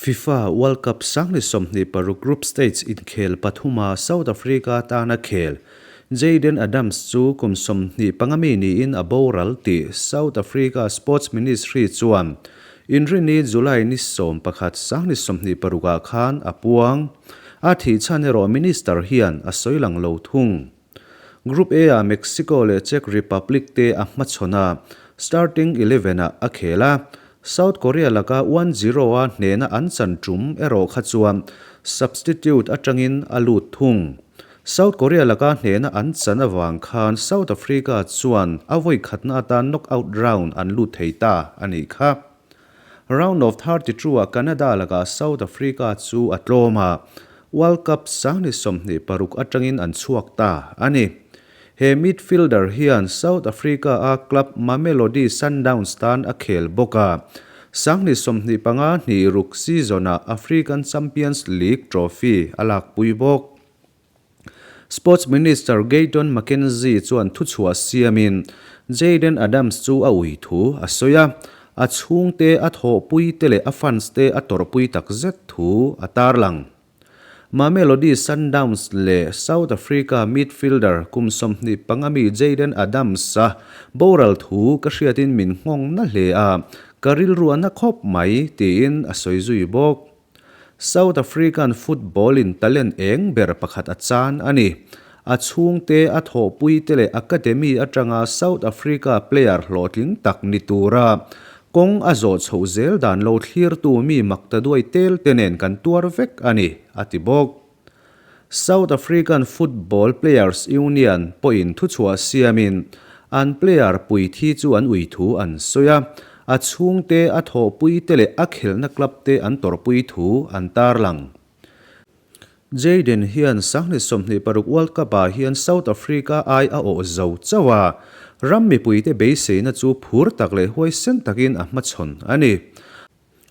FIFA World Cup 2026 group stage inkhel pathuma South Africa tana khel Jayden Adams chu kum 25 mi niin a boral tih South Africa Sports Ministry chuan Inrinni July ni 11 2026 ah khan a puang. A thih chhan erawh Minister hian a sawi lang lo thung. Group A ah Mexico leh Czech Republic te a hmachhawn a, starting 11 ah a khel a. South Korea laka 1-0 a hnehna an chan tum erawh kha chuan substitute atangin a lut thung. South Korea laka hnehna an chan avang khan South Africa chuan a vawi khatna atan knockout round an lut thei ta a nih kha. Round of 32 ah Canada lakah South Africa chu a tlawm a, World Cup 2026 atangin an chhuak ta a ni. He midfielder hian South Africa a club Mamelodi Sundowns tan a khel bawk a, 2025 hnih ruk season-ah African Champions League trophy a lakpui bawk. Sports Minister Gayton McKenzie chuan thuchhuah siamin Jayden Adams chu a ui thu a sawi a, a chhungte a thawhpui te leh a fans te a tawrhpui takzet thu a tarlang. Mamelodi Sundowns leh South Africa midfielder kum 25 mi Jayden Adams-a boral thu ka hriatin min nghawng na hle a, ka rilru a na khawp mai, tiin a sawi zui bawk. South African football-in talent eng ber pakhat a chan a ni. A chhungte, a thawhpuite leh academy atanga South Africa player hlawhtling tak ni tura kawng a zawh chhoh zel dan lo thlirtu mi mak ta duai tel te nen kan tuar vek a ni, a ti bawk. South African Football Players Union pawhin thuchhuah siamin an player pui thi chu an ui thu an sawi a, a chhungte, a thawhpuite leh a khelhna club te an tawrhpui thu an tarlang. Jayden hian 2026 World Cup-ah hian South Africa ai a awh zo chauh a, ram mipuite beiseina chu phur tak leh huaisen takin a hmachhawn a ni.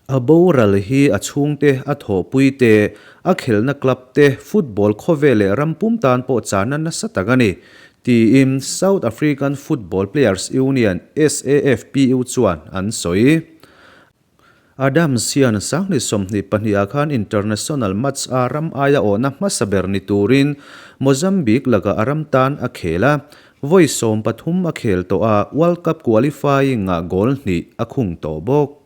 A boral hi a chhungte, a thawhpui te, a khelhna club te, football khawvel leh ram pum tan pawh chahna nasa tak a ni, tiin South African Football Players Union, SAFPU, chuan an sawi. Adams hian 2022 ah khan international match a ram aia awhna hmasa ber ni turin Mozambique lakah a ram tan a khel a, vawi 13 a khel tawh a, World Cup qualifying ah goal hnih a khung tawh bawk.